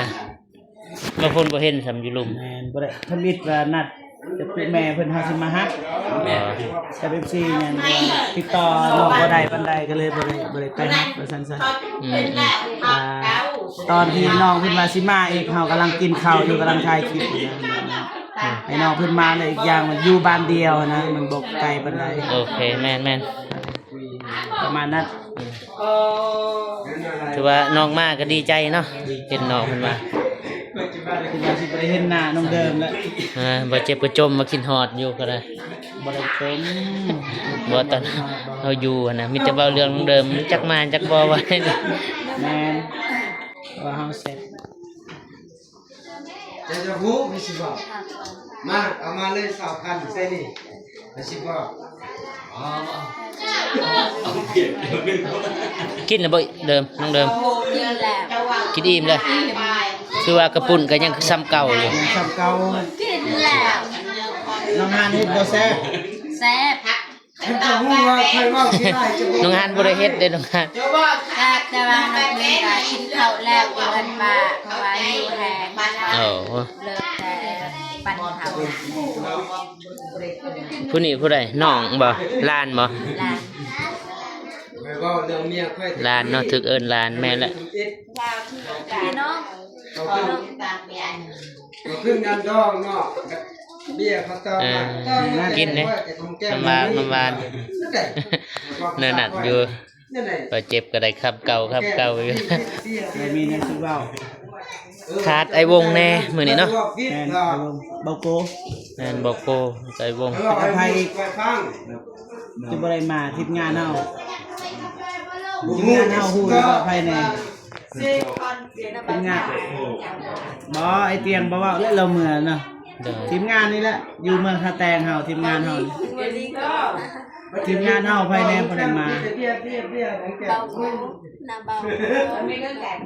ມາພຸ້ນບໍ່ເຫັນຊ້ຳຢູ່ລຸ່ມ. ແມ່ນ ບໍ່ໄດ້ ທຳອິດວ່ານັດຈະປຸກແມ່ເພິ່ນ ເຮົາຊິມາຮັບ. ແມ່ນ ແຕ່ເອັຟຊີຫຍັງຕິດຕໍ່ນ້ອງບໍ່ໄດ້ປານໃດ ກໍເລີຍບໍ່ໄດ້ ບໍ່ໄດ້ໄປຮັບວ່າຊັ້ນຊະ. ອືມ ອືມ ອ່າ ຕອນທີ່ນ້ອງເພິ່ນວ່າຊິມາອີກ ເຮົາກຳລັງກິນເຂົ້າຢູ່ ກຳລັງຖ່າຍຄລິບຢູ່ນະ ໃຫ້ນ້ອງເພິ່ນມາ ແລະ ອີກຢ່າງມັນຢູ່ບ້ານດຽວນະ ມັນບໍ່ໄກປານໃດ. ໂອເຄ ແມ່ນໆ ປະມານນັ້ນ. ອືມ ຖືວ່ານ້ອງມາກໍດີໃຈເນາະ ເຫັນນ້ອງເພິ່ນມາ ຄິດວ່າຊິບໍ່ໄດ້ເຫັນໜ້ານ້ອງເດີມແລ້ວ. ເອີ ບໍ່ເຈັບກໍຈົ່ມວ່າຄິດຮອດຢູ່ກໍໄດ້. ບໍ່ໄດ້ຈົ່ມ ບໍ່ ຕອນເຮົາຢູ່ຫັ້ນນະ ມີແຕ່ເວົ້າເລື່ອງເດີມ ຈັກມາຈັກບໍ່ວ່າ. ແມ່ນ ວ່າເຮົາແຊບ. ເຈົ້າຈະຮູ້ ໄປຊິບອກ ມາ ເອົາມາເລີຍ ຊາວພັນ ໃສ່ນີ້ ໄປຊິບອກ. ກິນແລ້ວບໍ່ເດີມ ນ້ອງເດີມ? ກິນແລ້ວ ກິນອີ່ມເລີຍ. ຄືວ່າກະປຸ້ນກໍຍັງຄືສ່ຳເກົ່າຢູ່ ຍັງສ່ຳເກົ່າ. ກິນແລ້ວ ນ້ອງຮານເຮັດບໍ່ແຊບ? ແຊບ. ຄັນເຈົ້າຮູ້ວ່າຂ້ອຍເວົ້າຂີ້ຮ້າຍຈະບໍ່ ນ້ອງຮານບໍ່ໄດ້ເຮັດເດ້ ນ້ອງຮານ. ແຊບ ແຕ່ວ່ານ້ອງເພິ່ນກໍກິນເຂົ້າແລ້ວຢູ່ເຮືອນປ້າ ເພາະວ່າຫິວແຮງ. ໂອ້ ເລີກແຕ່ປັ້ນເຂົ້າ. ຜູ້ນີ້ຜູ້ໃດ? ນ້ອງບໍ່? ຫຼານບໍ່? ຫຼານ ຫຼານເນາະ ຖືກເອີ້ນຫຼານ ແມ່ນແຫຼະ. ພີ່ນ້ອງ ເອົາຂຶ້ນ ເອົາຂຶ້ນງານດອງເນາະ ເບຍເຂົາເຈົ້າ ເອີ ມາ ກິນເດ້ ນ້ຳຫວານ ນ້ຳຫວານ ແນວນັ້ນຢູ່. ບໍ່ເຈັບກໍໄດ້ຄຳເກົ່າ ຄຳເກົ່າຢູ່. ບໍ່ມີແນວຊິເວົ້າ ຂາດອ້າຍວົງແດ່ມື້ນີ້ເນາະ. ແມ່ນ ອ້າຍວົງ ເບົາໂກ ແມ່ນ ເບົາໂກ ອ້າຍວົງ ແລ້ວກໍໃຜອີກ ທີ່ບໍ່ໄດ້ມາ ທີມງານເຮົາ ທີມງານເຮົາຮູ້ຢູ່ວ່າໃຜແດ່? ທີມງານ ບໍ່ ອ້າຍຕຽງບໍ່ເວົ້າແລ້ວ ລາວເມືອເນາະ. ໂດຍ ທີມງານນີ້ແຫຼະ ຢູ່ເມືອງທ່າແຕງເຮົາ ທີມງານເຮົາ ທີມງານເຮົາໃຜແດ່ບໍ່ໄດ້ມາ? ເບົາໂກ ນາເບົາ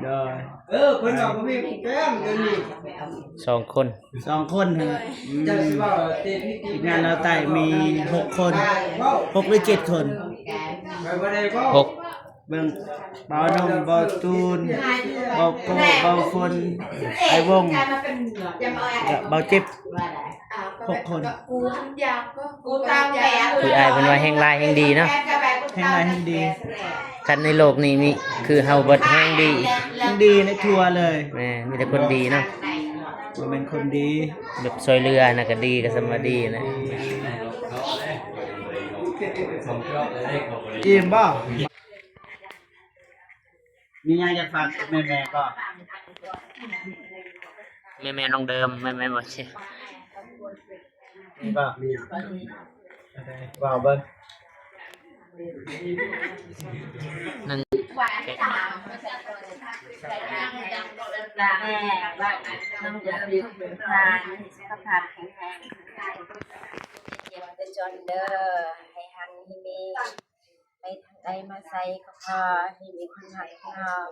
ໂດຍ ເອີ ເພິ່ນວ່າບໍ່ມີໂປຣແກຣມດຽວນີ້ ສອງຄົນ ສອງຄົນຫັ້ນແຫຼະ. ອືມ ທີມງານລາວໃຕ້ມີຫົກຄົນ ຫົກຫຼືເຈັດຄົນ ຫົກ ເບິ່ງ ເບົານົມ ເບົາຕູນ ເບົາໂກ ເບົາຝົນ ອ້າຍວົງ ແລະ ເບົາເຈັບ ຫົກຄົນ. ຄືອ້າຍເພິ່ນວ່າແຮ່ງຫຼາຍແຮ່ງດີເນາະ ແຮ່ງຫຼາຍແຮ່ງດີ. ຄັນໃນໂລກນີ້ມີຄືເຮົາເບິດແຮ່ງດີ ແຮ່ງດີໃນທົ່ວເລີຍ. ແມ່ນ ມີແຕ່ຄົນດີເນາະ ບໍ່ແມ່ນຄົນດີ ແບບຊ່ວຍເຫຼືອນະກໍດີ ກໍສ່ຳວ່າດີນະ. ອີ່ມບໍ່? ມີຫຍັງຢາກຝາກແມ່ໆບໍ່? ແມ່ໆ ນ້ອງເດີມ ແມ່ໆ ບໍ່? ມີບໍ່? ມີຫຍັງ? ເວົ້າເບິ່ງ. ໜຶ່ງ ແມ່ ນ້ອງເດີມ ທຸກທ່ານ ສຸຂະພາບແຂງແຮງ ເຈັບແຕ່ຈົນເດີ ໃຫ້ຮັ່ງໃຫ້ມີ ໄປທາງໃດມາໃສກໍຂໍໃຫ້ມີຄົນຮັກເຮົາ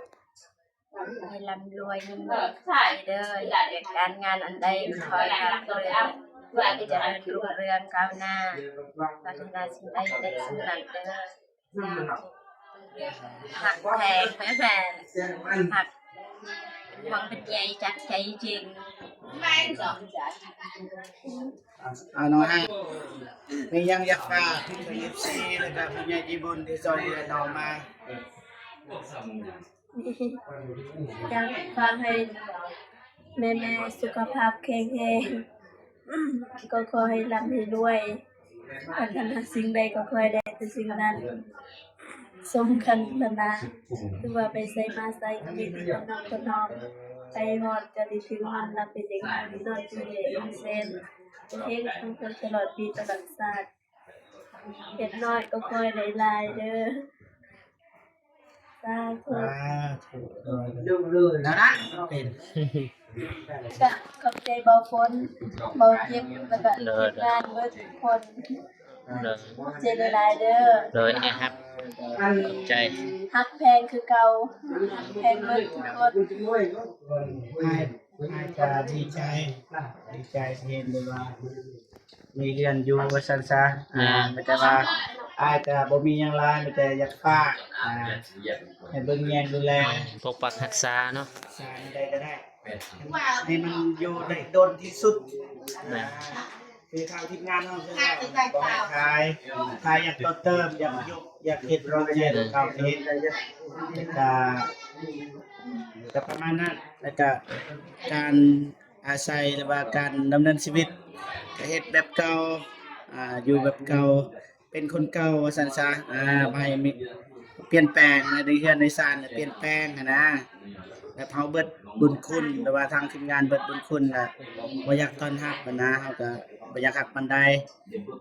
ໃຫ້ລ່ຳລວຍເງິນເດີ ການງານອັນໃດຂໍໃຫ້ລາບລື່ນ ໃຫ້ຈະເລີນຮຸ່ງເຮືອງກ້າວໜ້າ ປາດຖະໜາສິ່ງໃດໄດ້ສິ່ງນັ້ນເດີ. ຮັກແພງແມ່ໆ ຮັກຄວາມເປັນໃຫຍ່ຈາກໃຈຈິງ. ອາ ນ້ອງໄອ ມີຫຍັງຢາກຝາກເອັຟຊີ ແລ້ວກໍຜູ້ໃຫຍ່ໃຈບຸນທີ່ຊ່ອຍເຫຼືອນ້ອງມາ? ຢາກຝາກໃຫ້ແມ່ໆ ສຸຂະພາບແຂງແຮງ ກໍຂໍໃຫ້ລ່ຳໃຫ້ລວຍ ປາດຖະໜາສິ່ງໃດກໍຂໍໃຫ້ໄດ້ແຕ່ສິ່ງນັ້ນ ສົມຄວາມປາດຖະໜາ ຄືວ່າໄປໃສມາໃສກໍມີແຕ່ຂະໜອມຂະໜອມ ໄປຮອດກໍໄດ້ຖືກມັນລະເປັນເດັກນ້ອຍທີ່ເລີນເຊນ ເຮັງໆ ຕະຫຼອດປີຕະຫຼອດຊາດ ເຮັດໜ້ອຍກໍຂໍໃຫ້ໄດ້ຫຼາຍເດີ. ສາທຸ ສາທຸ ເອີ ເປັນ ກະຂອບໃຈເບົາຝົນ ເບົາເຈັບ ແລ້ວກະທີມງານເບິດທຸກຄົນ ໂດຍ ຂອບໃຈຫຼາຍໆເດີ ໂດຍ ອ້າຍຮັກ ຂອບໃຈ ຮັກແພງຄືເກົ່າ ແພງເບິດທຸກຄົນ ອ້າຍ ອ້າຍກະດີໃຈ ດີໃຈທີ່ເຫັນໄດ້ວ່າ ມີເຮືອນຢູ່ວ່າຊັ້ນຊະ ແມ່ນ ແຕ່ວ່າອ້າຍກະບໍ່ມີຫຍັງຫຼາຍ ມີແຕ່ຢາກຝາກ ອ່າ ໃຫ້ເບິ່ງແຍງດູແລ ປົກປັກຮັກສາເນາະ ສາແນວໃດກໍໄດ້ ໃຫ້ມັນຢູ່ໄດ້ດົນທີ່ສຸດ ແມ່ນ ຄືທາງທີມງານເຮົາເຊິ່ງວ່າບໍ່ໃຫ້ຂາຍ ຂາຍຢາກຕໍ່ເຕີມ ຢາກຍົກ ຢາກເຮັດໂຮງແຮມເກົ່າເຮັດ ແລ້ວກະ ກໍປະມານນັ້ນ ແລ້ວກໍການອາໄສ ຫຼືວ່າການດຳເນີນຊີວິດ ກໍເຮັດແບບເກົ່າ ອາ ຢູ່ແບບເກົ່າ ເປັນຄົນເກົ່າວ່າຊັ້ນຊະ ອາ ບໍ່ໃຫ້ມີ ປ່ຽນແປງໃນເຮືອນໃນຊານ ປ່ຽນແປງຫັ້ນນະ ແບບເຮົາເບິດບຸນຄຸນ ຫຼືວ່າທາງທີມງານເບິດບຸນຄຸນ ລະບໍ່ຢາກຕ້ອນຮັບຫັ້ນນະ ເຮົາກໍບໍ່ຢາກຮັກປານໃດ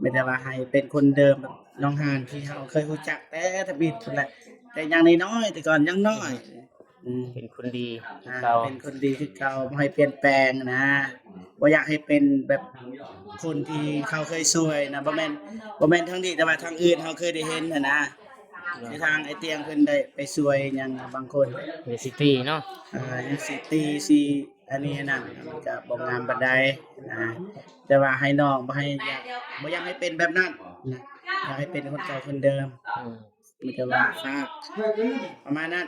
ມີແຕ່ວ່າໃຫ້ເປັນຄົນເດີມ ແບບນ້ອງຫານທີ່ເຮົາເຄີຍຮູ້ຈັກແຕ່ທຳອິດພຸ້ນແຫຼະ ແຕ່ຢ່າງນ້ອຍໆ ແຕ່ກ່ອນຍັງນ້ອຍ ອືມ ເປັນຄົນດີຄື ອ່າ ເກົ່າ ເປັນຄົນດີຄືເກົ່າ ບໍ່ໃຫ້ປ່ຽນແປງນະ ບໍ່ຢາກໃຫ້ເປັນແບບຄົນທີ່ເຂົາເຄີຍຊ່ວຍນະ ບໍ່ແມ່ນ ບໍ່ແມ່ນທາງນີ້ ແຕ່ວ່າທາງອື່ນເຮົາເຄີຍໄດ້ເຫັນຫັ້ນນະ ໃນທາງໄອ້ຕຽງເພິ່ນໄດ້ໄປຊ່ວຍຫຍັງບາງຄົນ ມີຊິຕີເນາະ ອ່າ ຍັງຊິຕີຊິອັນນີ້ອັນນັ້ນ ມັນກະບໍ່ງາມປານໃດນະ ແຕ່ວ່າໃຫ້ນ້ອງ ບໍ່ໃຫ້ ບໍ່ຢາກໃຫ້ເປັນແບບນັ້ນນະ ຢາກໃຫ້ເປັນຄົນເກົ່າຄົນເດີມ ອືມ ມີແຕ່ວ່າຝາກປະມານນັ້ນ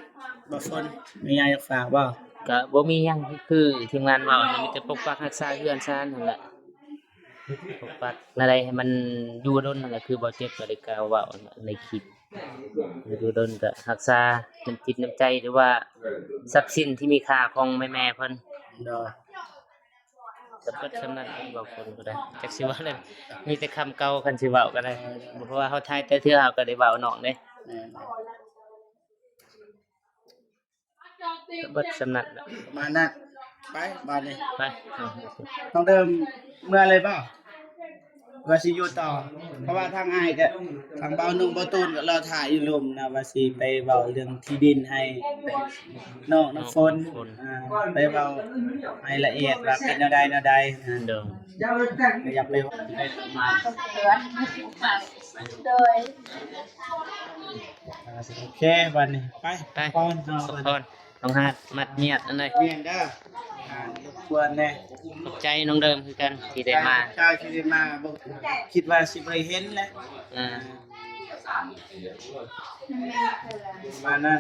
ບໍ່ຝົນ ມີຫຍັງຢາກຝາກບໍ່? ກະບໍ່ມີຫຍັງ ຄືທີມງານເວົ້າ ມີແຕ່ປົກປັກຮັກສາເຮືອນຊານຫັ້ນແຫຼະ ປົກປັກແນວໃດໃຫ້ມັນຢູ່ດົນຫັ້ນແຫຼະ ຄືບໍ່ເຈັບກໍໄດ້ກ່າວເວົ້າໃນຄລິບ ຢູ່ດົນກໍຮັກສານ້ຳຈິດນ້ຳໃຈ ຫຼືວ່າຊັບສິນທີ່ມີຄ່າຂອງແມ່ໆເພິ່ນ ໂດຍ ກໍເບິດສ່ຳນັ້ນ ບາງຄົນກໍໄດ້ ຈັກຊິເວົ້າແນວ ມີແຕ່ຄຳເກົ່າ ຄັນຊິເວົ້າກໍໄດ້ ເພາະວ່າເຮົາຖ່າຍແຕ່ເທື່ອເຮົາກໍໄດ້ເວົ້ານອກເດ້ ແມ່ນ ກໍເບິດສ່ຳນັ້ນແຫຼະ ປະມານນັ້ນ ໄປບາດນີ້ ໄປ ນ້ອງເດີມເມືອເລີຍບໍ່? ວ່າຊິຢູ່ຕໍ່ ເພາະວ່າທາງອ້າຍກະ ທາງບ່າວໜຸ່ມບ່າວຕູນກະລໍຖ້າຢູ່ລຸ່ມນະ ວ່າຊິໄປເວົ້າເລື່ອງທີ່ດິນໃຫ້ນ້ອງນ້ຳຝົນ ອ່າ ໄປເວົ້າໃຫ້ລະອຽດວ່າເປັນແນວໃດແນວໃດນະ ໂດຍ ກໍຢາກໄປເວົ້າ ໂດຍ ອ່າ ໂອເຄ ບາດນີ້ໄປ ໄປ ພັກຜ່ອນເນາະ ພັກຜ່ອນ ຕ້ອງຫາດມັດຍຽດອັນໃດ ແມ່ນເດີ ອ່າ ລົບກວນແດ່ ຂອບໃຈນ້ອງເດີມຄືກັນທີ່ໄດ້ມາ ເຈົ້າທີ່ໄດ້ມາ ບໍ່ຄິດວ່າຊິບໍ່ໄດ້ເຫັນແຫຼະ ອ່າ ປະມານນັ້ນ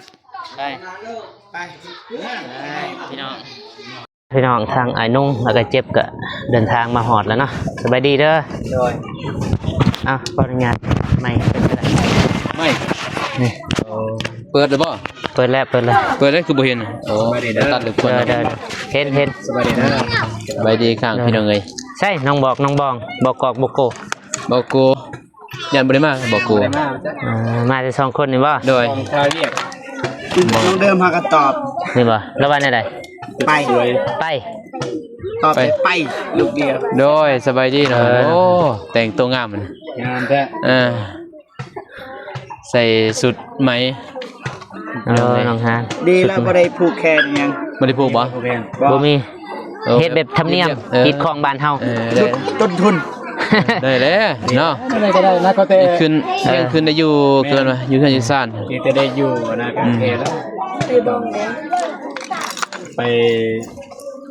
ໄປ ໄປ ໄປ ພີ່ນ້ອງ ພີ່ນ້ອງ ທາງອ້າຍນຸ່ງ ແລ້ວກໍເຈັບ ກໍເດີນທາງມາຮອດແລ້ວເນາະ ສະບາຍດີເດີ ໂດຍ ເອົາ ຂໍອະນຸຍາດ ໄມ ໄມ ນີ້ ໂອ້ ເປີດແລ້ວບໍ່? ເປີດແລ້ວ ເປີດແລ້ວ ເປີດແລ້ວຄືບໍ່ເຫັນ ໂອ້ ຕັດເລີຍ ເຫັນ ເຫັນ ສະບາຍດີເດີ ສະບາຍດີຄັບ ພີ່ນ້ອງເອີຍ ໃຊ່ ນ້ອງບອກ ນ້ອງບອງ ບອກກອກ ບອກໂກ ບອກໂກ ຢ້ານບໍ່ໄດ້ມາ ບອກໂກ ບໍ່ໄດ້ມາ ເອີ ມາແຕ່ສອງຄົນນີ້ບໍ່? ໂດຍ ຂອງຄາວຽກ ນ້ອງເດີມຫາກໍຕອບ ນີ້ບໍ່? ລະວ່າແນວໃດ? ໄປ ໄປ ຕອບ ໄປ ໄປ ລູກດຽວ ໂດຍ ສະບາຍດີເນາະ ເອີ ໂອ້ ແຕ່ງໂຕງາມ ງາມແທ້ ເອີ ໃສ່ຊຸດໃໝ່ ເອີ ນ້ອງຫານ ດີແລ້ວ ບໍ່ໄດ້ຜູກແຂນຫຍັງ ບໍ່ໄດ້ຜູກບໍ່? ບໍ່ມີ ເອີ ເຮັດແບບທຳນຽມ ເອີ ຮີດຄອງບ້ານເຮົາ ເອີ ຕົ້ນທຶນ ໄດ້ແລ້ວເນາະ ໄດ້ກໍໄດ້ ແລ້ວກໍແຕ່ຂຶ້ນ ເອີ ຍັງຂຶ້ນໄດ້ຢູ່ ເອີ ເກີນວ່າຢູ່ເຮືອນຢູ່ຊານ ມີແຕ່ໄດ້ຢູ່ນະ ກາເຟແລ້ວ ໄປ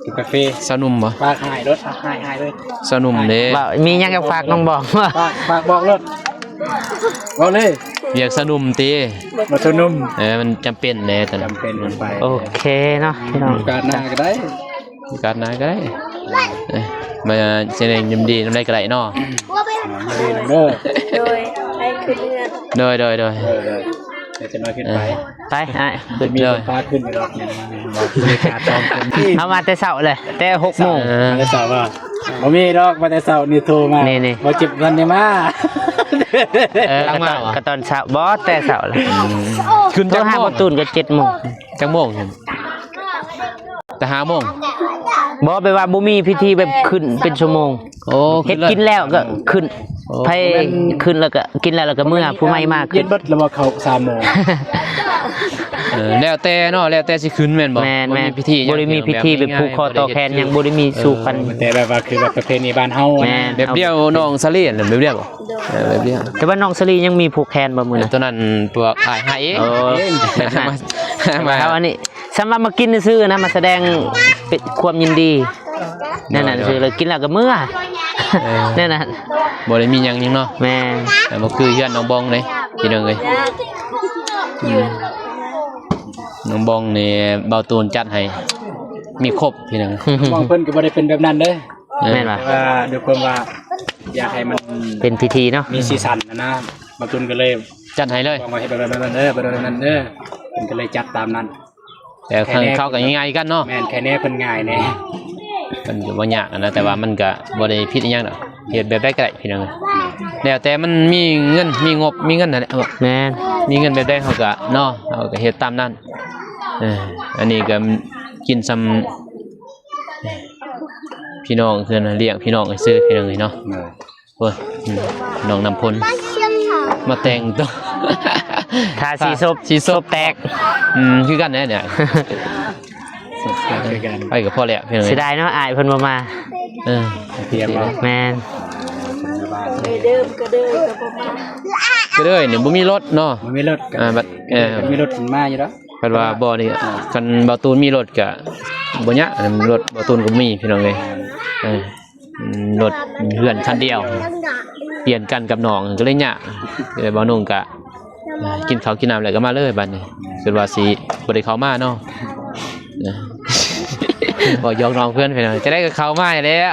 ກິນກາເຟ ສາວໜຸ່ມບໍ່? ປາກຫາຍລົດ ປາກຫາຍ ຫາຍເລີຍ ສາວໜຸ່ມເດ້ ເວົ້າ ມີຫຍັງຢາກຝາກນ້ອງບອກ ຝາກ ຝາກບອກໂລດ ເວົ້າເລີຍ ວຽກສາວໜຸ່ມຕິ ບໍ່ສາວໜຸ່ມ ເອີ ມັນຈຳເປັນແຫຼະ ຕອນນັ້ນ ຈຳເປັນໄປ ໂອເຄເນາະ ພີ່ນ້ອງ ໂອກາດໜ້າກໍໄດ້ ໂອກາດໜ້າກໍໄດ້ ເອີ ມາສະແດງຍິນດີນຳໃດກໍໄດ້ເນາະ ເອີ ໂດຍ ໄດ້ຂຶ້ນເຮືອນ ໂດຍ ໂດຍ ໂດຍ ເອີ ໂດຍ ດຽວຈະມາຂຶ້ນໄປ ເອີ ໄປອ້າຍ ມີເດີ ພາຂຶ້ນຢູ່ດອກ ເຮົາມາແຕ່ເຊົ້າເລີຍ ແຕ່ຫົກໂມງ ເອີ ມາແຕ່ເຊົ້າວ່າ ບໍ່ມີດອກ ມາແຕ່ເຊົ້ານີ້ໂທມາ ນີ້ໆ ບໍ່ເຈັບເງິນນີ້ມາ ເອີ ກໍຕອນ ກໍຕອນເຊົ້າ ບໍ່ ແຕ່ເຊົ້າລະ ອືມ ຂຶ້ນຈັກໂມງ? ໂທຫາບໍ່ຕູນກໍເຈັດໂມງ ຈັກໂມງ? ແຕ່ຫ້າໂມງ ບໍ່ ແບບວ່າບໍ່ມີພິທີແບບຂຶ້ນເປັນຊົ່ວໂມງ ໂອ້ ເຮັດກິນແລ້ວກໍຂຶ້ນ ໂອ້ ໃຜຂຶ້ນແລ້ວກໍກິນແລ້ວ ແລ້ວກໍເມືອ ຜູ້ໃໝ່ມາຂຶ້ນ ເຢັນເບິດແລ້ວບໍ່ເຂົ້າສາມໂມງ ເອີ ແລ້ວແຕ່ເນາະ ແລ້ວແຕ່ຊິຂຶ້ນແມ່ນບໍ່? ແມ່ນໆ ບໍ່ມີພິທີ ບໍ່ໄດ້ມີພິທີແບບຜູກຄໍຕໍ່ແຂນຫຍັງ ບໍ່ໄດ້ມີສູ່ຂວັນ ເອີ ແຕ່ແບບວ່າຄືແບບປະເພນີບ້ານເຮົາ ແມ່ນ ແບບດຽວນ້ອງສາລີຫັ້ນ ແບບດຽວບໍ່? ເອີ ແບບດຽວ ແຕ່ວ່ານ້ອງສາລີຍັງມີຜູກແຂນບໍ່ມື້ນັ້ນ? ຕອນນັ້ນພວກອ້າຍໃຫ້ເອງ ໂອ້ຍ ແບບນັ້ນ ມາ ມາ ເອົາອັນນີ້ ສ່ຳວ່າມາກິນຊື່ໆນະ ມາສະແດງເປັນຄວາມຍິນດີ ແນວນັ້ນຊື່ ແລ້ວກິນແລ້ວກໍເມືອ ເອີ ແນວນັ້ນ ບໍ່ໄດ້ມີຫຍັງຫຍັງເນາະ ແມ່ນ ບໍ່ຄືເຮືອນນ້ອງບອງເດ້ ພີ່ນ້ອງເອີຍ ອືມ ນ້ອງບອງນີ້ບ່າວຕູນຈັດໃຫ້ ມີຄົບ ພີ່ນ້ອງ ນ້ອງບອງເພິ່ນກໍບໍ່ໄດ້ເປັນແບບນັ້ນເດ້ ເອີ ແມ່ນວ່າ ແຕ່ວ່າດ້ວຍຄວາມວ່າຢາກໃຫ້ມັນເປັນພິທີເນາະ ມີສີສັນນະ ບ່າວຕູນກໍເລີຍຈັດໃຫ້ເລີຍ ບອກວ່າເຮັດແບບນັ້ນເດີ ແບບນັ້ນເດີ ເພິ່ນກໍເລີຍຈັດຕາມນັ້ນ ແຕ່ທາງເຂົາກໍງ່າຍໆກັນເນາະ. ແມ່ນ ແຄ່ແນ່ເພິ່ນງ່າຍແນ່ ເພິ່ນກໍບໍ່ຍາກນະ ແຕ່ວ່າມັນກໍບໍ່ໄດ້ຜິດອີ່ຫຍັງດອກ ເຮັດແບບໃດກໍໄດ້ພີ່ນ້ອງ ແລ້ວແຕ່ມັນມີເງິນມີງົບ ມີເງິນຫັ້ນແຫຼະ. ແມ່ນ ມີເງິນແບບໃດເຮົາກໍເນາະ ເຮົາກໍເຮັດຕາມນັ້ນ. ເອີ ອັນນີ້ກໍກິນສ່ຳພີ່ນ້ອງ ເພື່ອນລ້ຽງພີ່ນ້ອງຊື່ພີ່ນ້ອງເອີຍເນາະ. ໂອ້ຍ ອືມ ນ້ອງນ້ຳພົນມາແຕ່ງຕົວ ທາສີສົບ ສີສົບແຕກ. ອືມ ຄືກັນແຫຼະນີ້ ຄືກັນ ໄປກໍພໍແລ້ວພີ່ນ້ອງ. ເສຍດາຍເນາະ ອ້າຍເພິ່ນບໍ່ມາ. ເອີ ເພຍບໍ່? ແມ່ນ ກະເດີຍນີ້ບໍ່ມີລົດເນາະ ບໍ່ມີລົດ. ອ່າ ບັດ ເອີ ມີລົດຂຶ້ນມາຢູ່ດອກ ຄັນວ່າບໍ່ນີ້ ຄັນບ່າວຕູນມີລົດກະບໍ່ຍາກ ລົດບ່າວຕູນກໍມີພີ່ນ້ອງເອີຍ. ເອີ ອືມ ລົດເຮືອນຄັນດຽວ ປ່ຽນກັນກັບນ້ອງ ກໍເລີຍຍາກ. ເອີ ບ່າວນຸ່ງກະກິນເຂົ້າກິນນ້ຳແລ້ວກໍມາເລີຍບັດນີ້ ຄິດວ່າຊິບໍ່ໄດ້ເຂົ້າມາເນາະ. ເອີ ເວົ້າຢອກນ້ອງເພື່ອນໄປເນາະ ຈະໄດ້ກໍເຂົ້າມາແລ້ວ.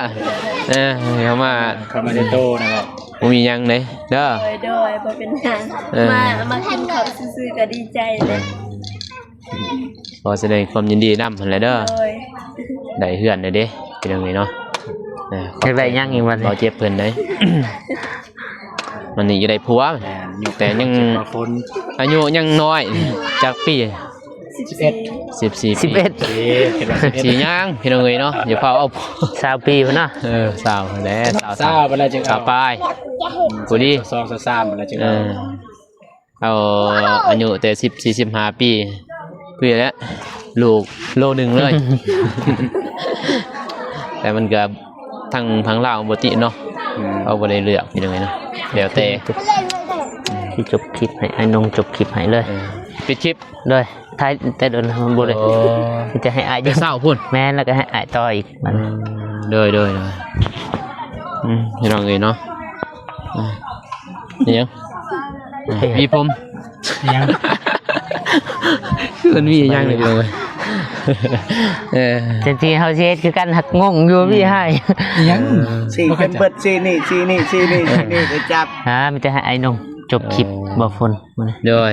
ເອີ ເຂົ້າມາ ເຂົ້າມາແຕ່ໂຕນັ້ນແຫຼະ ບໍ່ມີຫຍັງເດ້ເດີ. ໂດຍ ໂດຍ ບໍ່ເປັນຫຍັງ. ເອີ ມາ ມາກິນເຂົ້າຊື່ໆກໍດີໃຈແລ້ວ. ຂໍສະແດງຄວາມຍິນດີນຳຫັ້ນແຫຼະເດີ. ໂດຍ ໄດ້ເຮືອນແລ້ວເດ້ ພີ່ນ້ອງເອີຍເນາະ. ເອີ ຢາກໄດ້ຫຍັງອີກບັດນີ້ ບໍ່ເຈັບເພິ່ນເດ້. ມັນນີ້ຢາກໄດ້ຜົວ ແຕ່ຍັງອາຍຸຍັງນ້ອຍ ຈັກປີ? ສິບເອັດ ສິບສີ່ ສິບເອັດ ສີ່ ຍັງພີ່ນ້ອງເອີຍເນາະ ຢ່າພາວເອົາ ຊາວປີພຸ້ນເນາະ. ເອີ ຊາວແລ້ວ ຊາວ ຊາວປາຍ ພໍດີ ຊາວສອງ ຊາວສາມພຸ້ນແຫຼະ. ເອີ ເອົາອາຍຸແຕ່ສິບສີ່ ສິບຫ້າປີ ຄືແຫຼະ ລູກໂລໜຶ່ງເລີຍ. ແຕ່ມັນກໍທາງ ທາງລາວບໍ່ຕິເນາະ. ອືມ ເຮົາບໍ່ໄດ້ເລືອກພີ່ນ້ອງເອີຍເນາະ ແລ້ວແຕ່. ຊິຈົບຄລິບໃຫ້ ອ້າຍນົງຈົບຄລິບໃຫ້ເລີຍ. ເອີ ປິດຄລິບ ໂດຍ ຖ່າຍແຕ່ດົນແລ້ວບໍ່ໄດ້. ໂອ້ ມີແຕ່ໃຫ້ອ້າຍ ແຕ່ເຊົ້າພຸ້ນ. ແມ່ນ ແລ້ວກໍໃຫ້ອ້າຍຕໍ່ອີກບັດ. ອືມ ໂດຍ ໂດຍ ໂດຍ. ອືມ ພີ່ນ້ອງເອີຍເນາະ. ອືມ ອີຫຍັງ? ຫວີຜົມ ອີຫຍັງ? ຄືມັນມີອີຫຍັງນີ້ພີ່ນ້ອງເອີຍ. ເອີ ແທນທີ່ເຮົາຊິເຮັດຄືກັນ ຫັກງົງຢູ່ ຫວີໃຫ້ອີຫຍັງ? ເອີ ສີເປັນເບິດ ສີນີ້ ສີນີ້ ສີນີ້ ສີນີ້ ໄປຈັບ. ອ່າ ມີແຕ່ໃຫ້ອ້າຍນົງຈົບຄລິບ ເອີ ບໍ່ຝົນ. ໂດຍ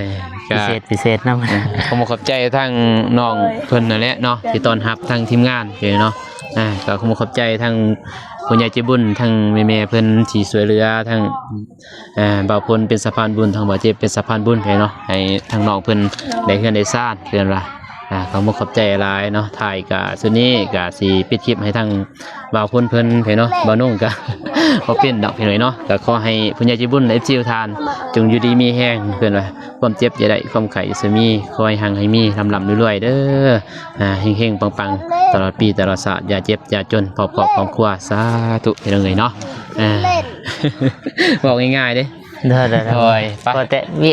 ກໍພິເສດ ພິເສດນຳ. ເອີ ຂໍຂອບໃຈທາງນ້ອງເພິ່ນນັ້ນແຫຼະເນາະ ທີ່ຕ້ອນຮັບທາງທີມງານເນາະ. ອ່າ ກໍຂໍຂອບໃຈທາງຜູ້ໃຫຍ່ໃຈບຸນ ທາງແມ່ໆເພິ່ນທີ່ຊ່ວຍເຫຼືອ ທາງ ເອີ ບ່າວພົນເປັນສະພານບຸນ ທາງບ່າວເຈັບເປັນສະພານບຸນເນາະ ໃຫ້ທາງນ້ອງເພິ່ນໄດ້ເຮືອນໄດ້ຊານ ເພິ່ນວ່າ. ອ່າ ຂໍຂອບໃຈຫຼາຍເນາະ. ທ້າຍກໍຊຸດນີ້ກໍຊິປິດຄລິບໃຫ້ທາງ ບ່າວພົນເພິ່ນເນາະ ບ່າວນົງກໍບໍ່ເປັນດອກພີ່ນ້ອງເນາະ. ກໍຂໍໃຫ້ຜູ້ໃຫຍ່ໃຈບຸນ ເອັຟຊີ ທຸກທ່ານ ຈົ່ງຢູ່ດີມີແຮງ ເພິ່ນວ່າ ຄວາມເຈັບຢ່າໄດ້ ຄວາມໄຂ້ຢ່າສູ່ມີ ຂໍໃຫ້ຮັ່ງໃຫ້ມີ ລ່ຳໆລວຍໆເດີ. ອ່າ ເຮັງໆປັງໆ ຕະຫຼອດປີຕະຫຼອດຊາດ ຢ່າເຈັບຢ່າຈົນ ຄອບຄອບຄອບຄົວ ສາທຸ ພີ່ນ້ອງເອີຍເນາະ. ອ່າ ເວົ້າງ່າຍໆເດ້. ໂດຍ ໂດຍ ໂດຍ ໄປ ພໍແຕ່ມີ